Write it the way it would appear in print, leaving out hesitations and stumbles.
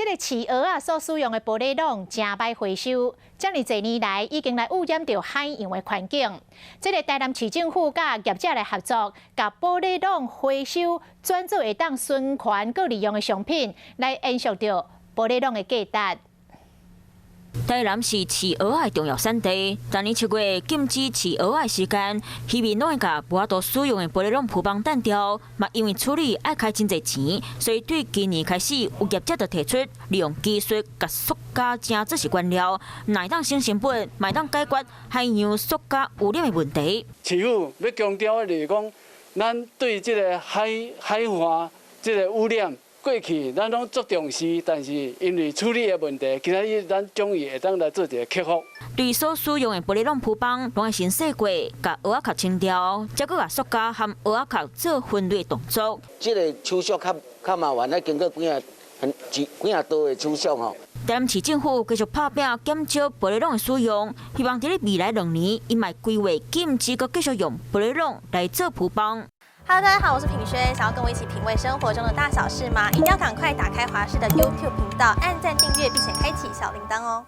這個飼蚵仔所使用的玻璃籠誠歹回收，遮爾濟年來已經來污染著海洋的環境。這个台南市政府佮業者來合作，共玻璃籠回收轉做會當循環閣利用的商品，來延續著玻璃籠的價值。台南是飼蚵仔的重要產地，逐年7月禁止飼蚵仔的時間，漁民攏會共無法度使用的玻璃籠浮枋擲掉，嘛因為處理愛開真濟錢，所以對今年開始有業者就提出利用技術共塑膠成做是原料，若會當省成本，嘛會當解決海洋塑膠污染的問題。市府欲強調的就是講，咱對這个海岸這个污染，過去咱攏足重視，但是因為處理的問題，今仔日咱終於會當來做一个克服。對所使用的玻璃籠浮枋，攏愛先洗過，共蚵仔殼清掉，才閣共塑膠和蚵仔殼做分類動作。這个手續較較麻煩，愛經過幾仔很幾幾仔道的手續吼。台南市政府繼續拍拚減少玻璃籠的使用，希望佇咧未來2年，伊嘛規劃禁止閣繼續用玻璃籠來做浮枋。 Hello，大家好，我是品軒，想要跟我一起品味生活中的大小事嗎？一定要趕快打開華視的 YouTube 頻道，按讚訂閱，並且開啟小鈴鐺哦。